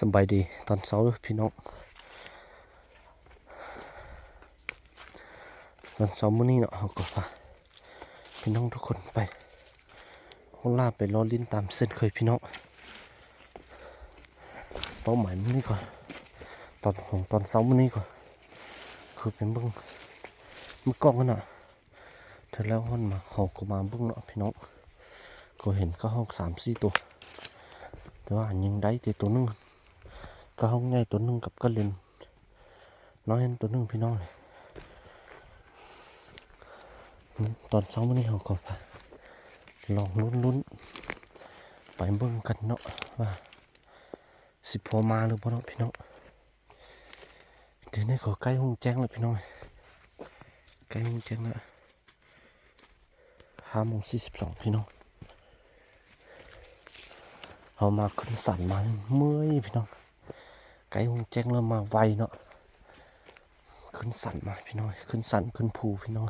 ສະບາຍດີຕອນເຊົ້າເດີພີ່ນ້ອງ. ຕອນເຊົ້າມື້ນີ້ເນາະ ເຮົາກໍພາພີ່ນ້ອງທຸກຄົນໄປອອກລ່າ ໄປເລາະຫຼິ້ນຕາມເຊັ່ນເຄີຍພີ່ນ້ອງ. ເປົ້າໝາຍມື້ນີ້ກໍ ຕອນຂອງຕອນເຊົ້າມື້ນີ້ກໍຄືໄປເບິ່ງ ເບິ່ງກ້ອງຫັ້ນນະ. ເທື່ອແລ້ວຮອດມາ ເຮົາກໍມາເບິ່ງເນາະພີ່ນ້ອງ, ກໍເຫັນກະຮອກສາມສີ່ໂຕ ແຕ່ວ່າຍິງໄດ້ແຕ່ໂຕໜຶ່ງ ກະຮອກໃຫຍ່ໂຕໜຶ່ງກັບກະເລັນນ້ອຍຫັ້ນໂຕໜຶ່ງພີ່ນ້ອງ. ຕອນເຊົ້າມື້ນີ້ເຮົາກໍລອງລຸ້ນໆ ໄປເບິ່ງກັນເນາະ ວ່າຊິພໍມາຫຼືບໍ່ເນາະພີ່ນ້ອງ. ດຽວນີ້ກໍໃກ້ຮຸ່ງແຈ້ງແລ້ວພີ່ນ້ອງ, ໃກ້ຮຸ່ງແຈ້ງແລ້ວ ຫ້າໂມງສີ່ສິບສອງພີ່ນ້ອງ. ເຮົາມາຂຶ້ນສັນມາເມື່ອຍພີ່ນ້ອງ, ໃກ້ຮຸ່ງແຈ້ງແລ້ວມາໄວເນາະ. ຂຶ້ນສັນມາພີ່ນ້ອງ, ຂຶ້ນສັນຂຶ້ນພູພີ່ນ້ອງ.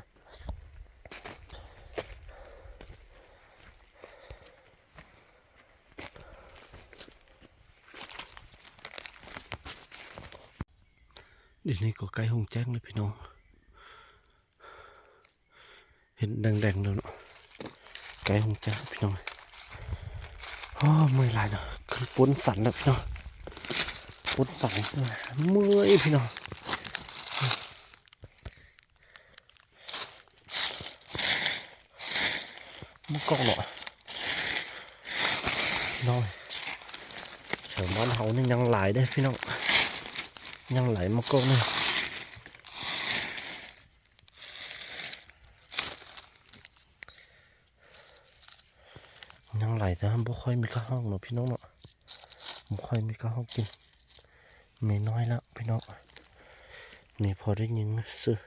ດຽວນີ້ກໍໃກ້ຮຸ່ງແຈ້ງແລ້ວພີ່ນ້ອງ, ເຫັນແດງໆແລ້ວເນາະ, ໃກ້ຮຸ່ງແຈ້ງແລ້ວພີ່ນ້ອງ. ໂອ້ ເມື່ອຍຫຼາຍເນາະ, ຂຶ້ນປົນສັນແລ້ວພີ່ນ້ອງ, ປົນສັນ ເມື່ອຍພີ່ນ້ອງ. ມັນກໍເນາະ ນ້ອຍ ແຖວບ້ານເຮົານີ້ຍັງຫຼາຍເດ້ພີ່ນ້ອງ, ຍັງຫຼາຍມັນກໍນີ້ ຍັງຫຼາຍ ແຕ່ວ່າບໍ່ຄ່ອຍມີກະຮອກເນາະພີ່ນ້ອງເນາະ, ບໍ່ຄ່ອຍມີກະຮອກກິນ, ມີນ້ອຍລະພີ່ນ້ອງ, ມີພໍໄດ້ຍິງຊື່.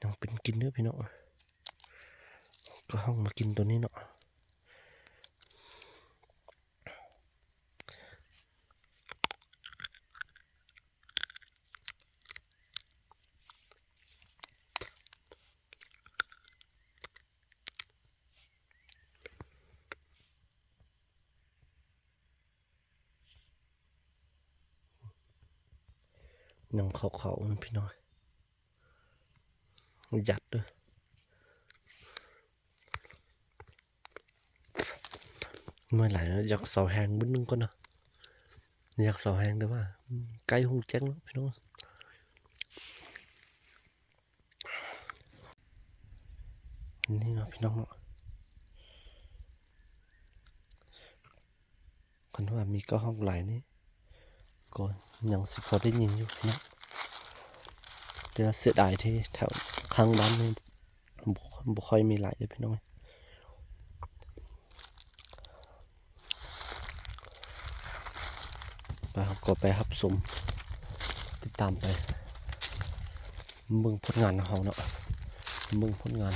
ຍັງເປັນກິນເດີພີ່ນ້ອງ, ກະຮອກມາກິນໂຕນີ້ເນາະ. ຍັງຂາວໆນັ້ນພີ່ນ້ອງ, ຍັດເດີ. ເມື່ອຍຫຼາຍແລ້ວ ຢາກເຊົາແຮງບຶດໜຶ່ງກ່ອນເນາະ, ຢາກເຊົາແຮງ ແຕ່ວ່າ ອືມ ໃກ້ຮຸ່ງແຈ້ງແລ້ວພີ່ນ້ອງ. ນີ້ເນາະພີ່ນ້ອງເນາະ, ຄັນວ່າມີກະຮອກຫຼາຍນີ້ ກໍຍັງຊິພໍໄດ້ຍິງຢູ່ພີ່ນ້ອງ, ແຕ່ວ່າເສຍດາຍທີ່ແຖວຂ້າງບ້ານນີ້ ບໍ່ ບໍ່ຄ່ອຍມີຫຼາຍເດ້ພີ່ນ້ອງ. ໄປ ເຮົາກໍໄປຮັບຊົມ ຕິດຕາມໄປເບິ່ງຜົນງານຂອງເຮົາເນາະ, ເບິ່ງຜົນງານ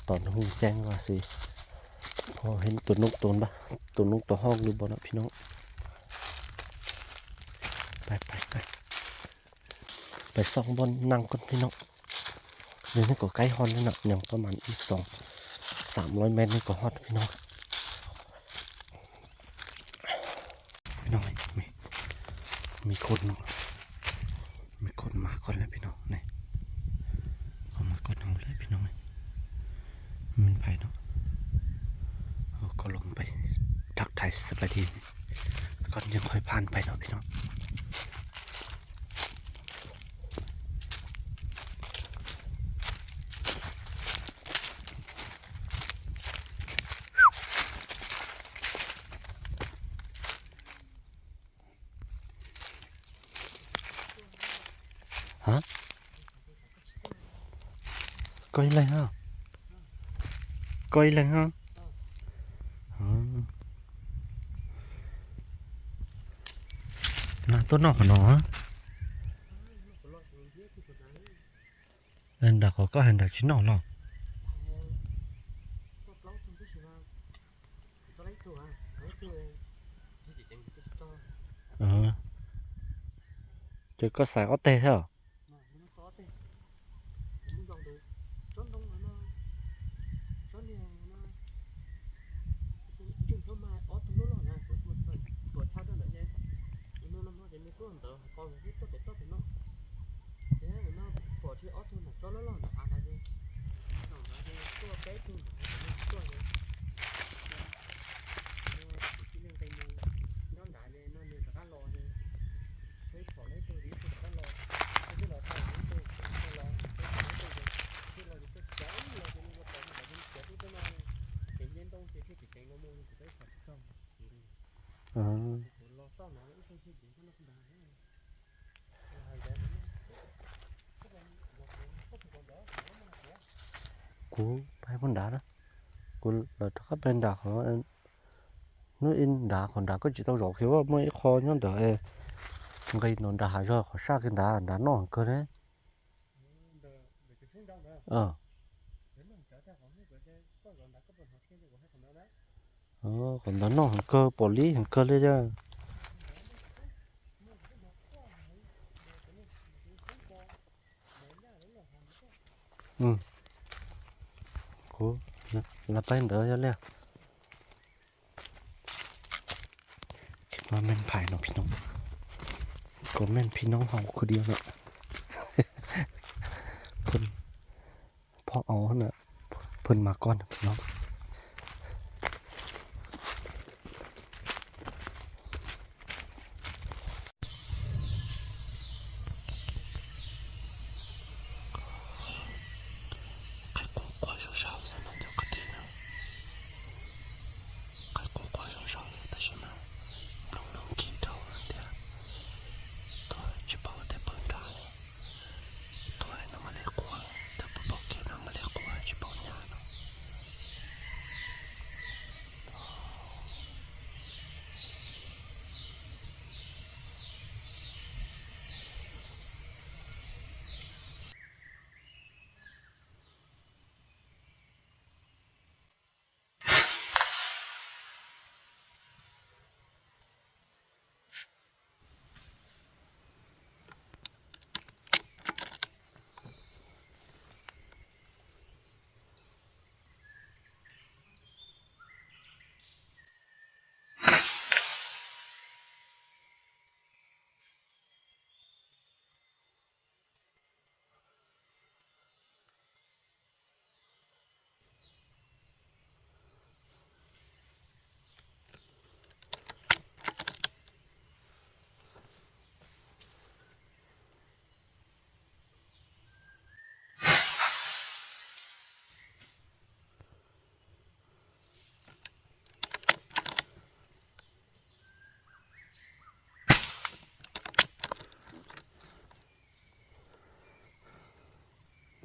ຕອນຮຸ່ງແຈ້ງວ່າຊິພໍເຫັນໂຕນົກໂຕນະ ໂຕນົກໂຕຮອກຫຼືບໍ່ເນາະພີ່ນ້ອງ. ໄປ ໄປ ໄປ ໄປຊອກບ່ອນນັ່ງກ່ອນພີ່ນ້ອງ. ດຽວນີ້ກໍໃກ້ຮອດແລ້ວເນາະ, ຍັງປະມານອີກສອງສາມຮ້ອຍແມັດນີ້ກໍຮອດພີ່ນ້ອງ. ພີ່ນ້ອງ ມີ ມີຄົນເນາະ, ມີຄົນມາກ່ອນແລ້ວພີ່ນ້ອງ. ນີ້ ເຂົາມາກ່ອນເຮົາແລ້ວພີ່ນ້ອງ, ແມ່ນໃຜເນາະ? ເຮົາກໍລົງໄປທັກທາຍສະບາຍດີ ກ່ອນ ຍັງຄ່ອຍຜ່ານໄປເນາະພີ່ນ້ອງ. ຮະ? ກ້ອຍໄລເຮົາ ກ້ອຍໄລເຮົາ. ອືມ ນາໂຕນອກເນາະ. ເອີ ດາກກໍ ກໍຫັນດາກຊິນອກເນາະ. ເອີ ເຈົ້າກໍສາຍອອກແຕ່ເນາະ. ອ່າ ກູໄປພຸ້ນດານະ ກູລະທັກໄປດ່າເຂົາ ເອີ ໂນອິນດາຂອງດາກໍຈິຕ້ອງລໍເຂວ່າເມື່ອອີ່ຄໍຍ້ອນດາ ເອ ໄງໂນດາຫາຈອຍຂໍຊາກກິນດາ ດານອກເກີນເດ້. ເອີ ເອີ ຂອງດານອກເກີນ ປອລີເກີນເລີຍຈ້າ. ອືມ ໂອ້ ລະໄປເດີ ຢ່າແລ້ວ. ຄິດວ່າແມ່ນໃຜເນາະພີ່ນ້ອງ ກໍແມ່ນພີ່ນ້ອງເຮົາຄືດຽວເນາະ ເພິ່ນພໍເອົາຫັ້ນນະ ເພິ່ນມາກ່ອນພີ່ນ້ອງ.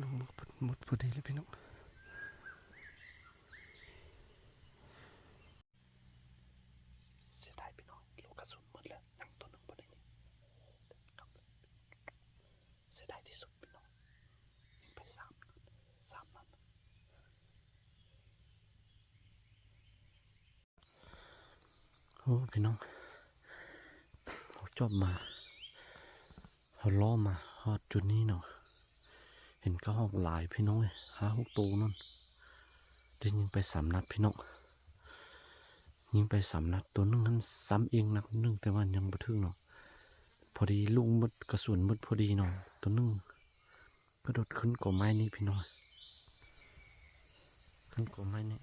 ລົງໝົດ ໝົດພໍດີເລີຍພີ່ນ້ອງ. ເສຍດາຍພີ່ນ້ອງ ລູກກະສຸນໝົດແລ້ວ ຍັງໂຕໜຶ່ງບໍ່ໄດ້ຍິງ. ເສຍດາຍທີ່ສຸດພີ່ນ້ອງ ຍິງໄປສາມ ສາມນັດ. ໂອ້ ພີ່ນ້ອງ ເຮົາຈອບມາ ເຮົາເລາະມາຮອດຈຸດນີ້ເນາະ ເຫັນກະຮອກຫຼາຍພີ່ນ້ອງເອີຍ ຫ້າຫົກໂຕນັ້ນ ໄດ້ຍິງໄປສາມນັດພີ່ນ້ອງ ຍິງໄປສາມນັດ ໂຕໜຶ່ງຫັ້ນຊ້ຳອີກນັດໜຶ່ງ ແຕ່ວ່າຍັງບໍ່ຖືກເນາະ ພໍດີລູກໝົດ ກະສຸນໝົດພໍດີເນາະ ໂຕໜຶ່ງ ກະໂດດຂຶ້ນກົກໄມ້ນີ້ພີ່ນ້ອງ ຂຶ້ນກົກໄມ້ນີ້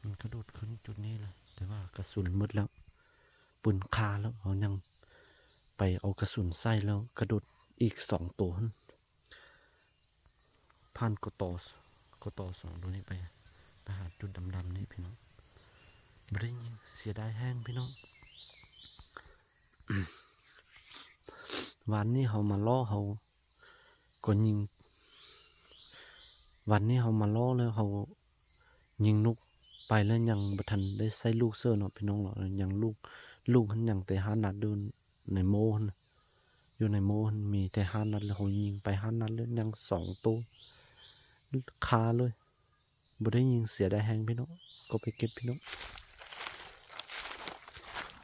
ມັນກະໂດດຂຶ້ນຈຸດນີ້ເລີຍ ແຕ່ວ່າກະສຸນໝົດແລ້ວ ປືນຄາແລ້ວ ເຮົາຍັງໄປເອົາກະສຸນໃສ່ແລ້ວ ກະໂດດອີກສອງໂຕຫັ້ນ ຜ່ານ ກຕ ກຕ ສອງໂຕນີ້ໄປ ໄປຫາຈຸດດຳໆນີ້ພີ່ນ້ອງ ບໍ່ໄດ້ຍິງ ເສຍດາຍແຮງພີ່ນ້ອງ. ວານນີ້ເຮົາມາເລາະ ເຮົາກໍຍິງ ວານນີ້ເຮົາມາເລາະແລ້ວ ເຮົາຍິງນົກໄປແລ້ວ ຍັງບໍ່ທັນໄດ້ໃສ່ລູກເສີເນາະພີ່ນ້ອງເນາະ ຍັງລູກ ລູກຫັ້ນຍັງແຕ່ຫ້ານັດ ຢູ່ໃນໂມ້ຫັ້ນ ຢູ່ໃນໂມ້ຫັ້ນມີແຕ່ຫ້ານັດ ແລ້ວເຮົາຍິງໄປຫ້ານັດ ແລ້ວຍັງສອງໂຕ ຄາເລີຍ. ບໍ່ໄດ້ຍິງ ເສຍດາຍແຮງພີ່ນ້ອງ ກໍໄປເກັບພີ່ນ້ອງ.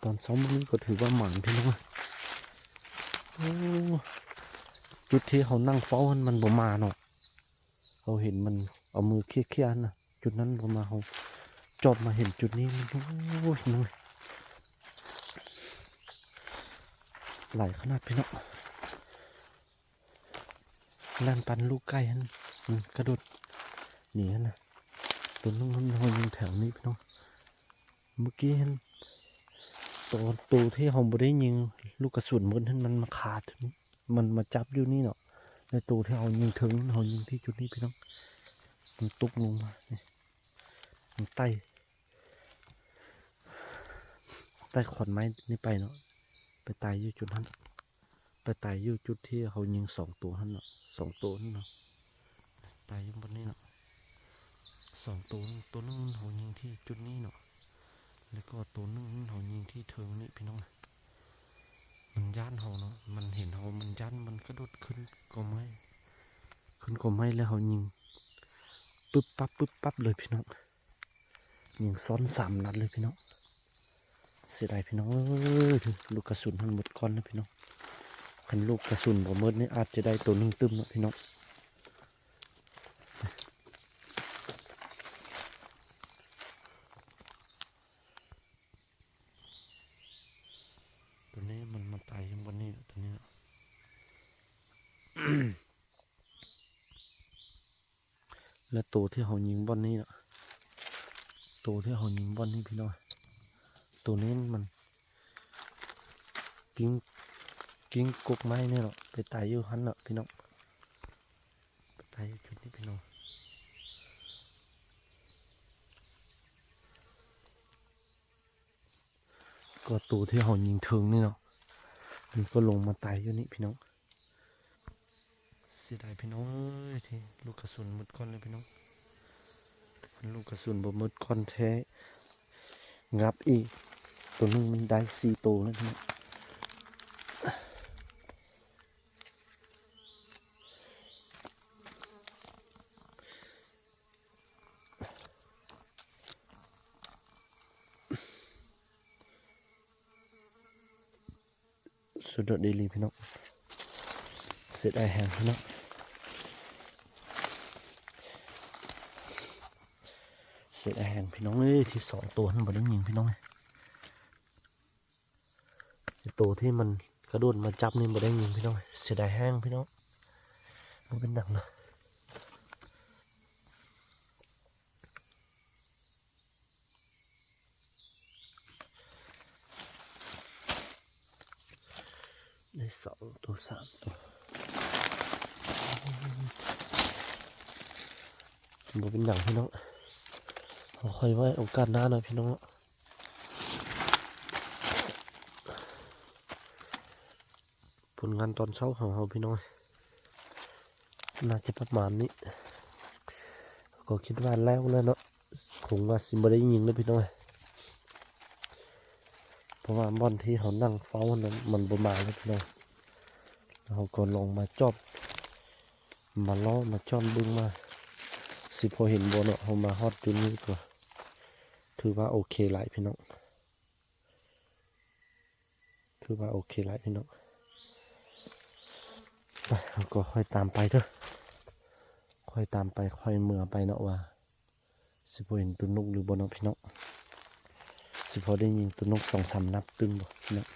ຕອນເຊົ້າມື້ນີ້ກໍຖືວ່າໝານພີ່ນ້ອງ ໂອ້ ຈຸດທີ່ເຮົານັ່ງເຝົ້າຫັ້ນມັນບໍ່ມາເນາະ ເຮົາເຫັນມັນເອົາມືເຄຍໆຫັ້ນນະ ຈຸດນັ້ນບໍ່ມາ ເຮົາຈອບມາເຫັນຈຸດນີ້ ໂອ້ຍ ພີ່ນ້ອງ ໂອ້ຍ. ຫຼາຍຂະໜາດພີ່ນ້ອງ. ນັ້ນປັນລູກໄກ່ຫັ້ນ ມັນກະໂດດໜີຫັ້ນນະ. ໂຕໜຶ່ງມັນເຮົາຍິງແຖວນີ້ພີ່ນ້ອງ. ເມື່ອກີ້ຫັ້ນ ໂຕ ໂຕທີ່ເຮົາບໍ່ໄດ້ຍິງລູກກະສຸນໝົດຫັ້ນ ມັນມາຄາ ມັນມາຈັບຢູ່ນີ້ເນາະ. ແລະໂຕທີ່ເຮົາຍິງເທິງ ເຮົາຍິງທີ່ຈຸດນີ້ພີ່ນ້ອງ ມັນຕົກລົງມານີ້ ມັນໄຕ່ ໄຕ່ຂອນໄມ້ນີ້ໄປເນາະ ໄປຕາຍຢູ່ຈຸດຫັ້ນ ໄປຕາຍຢູ່ຈຸດທີ່ເຮົາຍິງສອງໂຕຫັ້ນເນາະ ສອງໂຕຫັ້ນເນາະ ຕາຍຢູ່ບ່ອນນີ້ເນາະ ສອງໂຕ. ໂຕໜຶ່ງເຮົາຍິງທີ່ຈຸດນີ້ເນາະ ແລ້ວກໍໂຕໜຶ່ງເຮົາຍິງທີ່ເທິງນີ້ພີ່ນ້ອງ. ມັນຢ້ານເຮົາເນາະ ມັນເຫັນເຮົາ ມັນຢ້ານ ມັນກະໂດດຂຶ້ນກົກໄມ້ ຂຶ້ນກົກໄມ້ ແລ້ວເຮົາຍິງປຶບປັບ ປຶບປັບເລີຍພີ່ນ້ອງ. ຍິງຊ້ອນສາມນັດເລີຍພີ່ນ້ອງ. ເສຍດາຍພີ່ນ້ອງເອີຍ ລູກກະສຸນຫັ້ນໝົດກ່ອນນະພີ່ນ້ອງ. ຄັນລູກກະສຸນບໍ່ໝົດນີ້ ອາດຈະໄດ້ໂຕໜຶ່ງຕື່ມເນາະພີ່ນ້ອງ. ໂຕນີ້ມັນມາຕາຍຢູ່ບ່ອນນີ້ ໂຕນີ້ເນາະ. ແລະໂຕທີ່ເຮົາຍິງບ່ອນນີ້ເນາະ ໂຕທີ່ເຮົາຍິງບ່ອນນີ້ພີ່ນ້ອງ ໂຕນີ້ມັນກິ້ງ ກິ້ງກົກໄມ້ນີ້ເນາະ ໄປຕາຍຢູ່ຫັ້ນເນາະພີ່ນ້ອງ ໄປຕາຍຢູ່ຈຸດນີ້ພີ່ນ້ອງ. ກໍໂຕທີ່ເຮົາຍິງເທິງນີ້ເນາະ ມັນກໍລົງມາຕາຍຢູ່ນີ້ພີ່ນ້ອງ. ເສຍດາຍພີ່ນ້ອງເອີຍ ທີ່ລູກກະສຸນໝົດກ່ອນເລີຍພີ່ນ້ອງ. ຄັນລູກກະສຸນບໍ່ໝົດກ່ອນແທ້ ງັບອີກໂຕໜຶ່ງ ມັນໄດ້ສີ່ໂຕແລ້ວພີ່ນ້ອງ. ສຸດຍອດອີ່ຫຼີພີ່ນ້ອງ ເສຍດາຍແຮງພີ່ນ້ອງ ເສຍດາຍແຮງພີ່ນ້ອງເອີຍ ທີ່ສອງໂຕຫັ້ນບໍ່ໄດ້ຍິງພີ່ນ້ອງເອີຍ. ໂຕທີ່ມັນກະໂດດມາຈັບນີ້ບໍ່ໄດ້ຍິງພີ່ນ້ອງ ເສຍດາຍແຮງພີ່ນ້ອງ. ບໍ່ເປັນຫຍັງນະ ໄດ້ສອງໂຕ ສາມໂຕ ບໍ່ເປັນຫຍັງພີ່ນ້ອງ ເຮົາຄ່ອຍໄວ້ໂອກາດໜ້າເນາະພີ່ນ້ອງ. ຜົນງານຕອນເຊົ້າຂອງເຮົາພີ່ນ້ອງ ໜ້າຈະປະມານນີ້ ກໍຄິດວ່າແລ້ວແລ້ວເນາະ ຄົງວ່າຊິບໍ່ໄດ້ຍິງເດີພີ່ນ້ອງ ເພາະວ່າບ່ອນທີ່ເຮົານັ່ງເຝົ້າຫັ້ນນະ ມັນບໍ່ມາເລີຍພີ່ນ້ອງ. ເຮົາກໍລອງມາຈອບ ມາເລາະມາຈ້ອນເບິ່ງວ່າຊິພໍເຫັນບໍ່ເນາະ. ເຮົາມາຮອດຈຸດນີ້ກໍຖືວ່າໂອເຄຫຼາຍພີ່ນ້ອງ ຖືວ່າໂອເຄຫຼາຍພີ່ນ້ອງ. ໄປ ເຮົາກໍຄ່ອຍຕາມໄປເດີ ຄ່ອຍຕາມໄປ ຄ່ອຍເມືອໄປເນາະ ວ່າຊິພໍເຫັນໂຕນົກຫຼືບໍ່ເນາະພີ່ນ້ອງ ຊິພໍໄດ້ຍິງໂຕນົກສອງສາມນັດຕື່ມບໍ່ພີ່ນ້ອງ.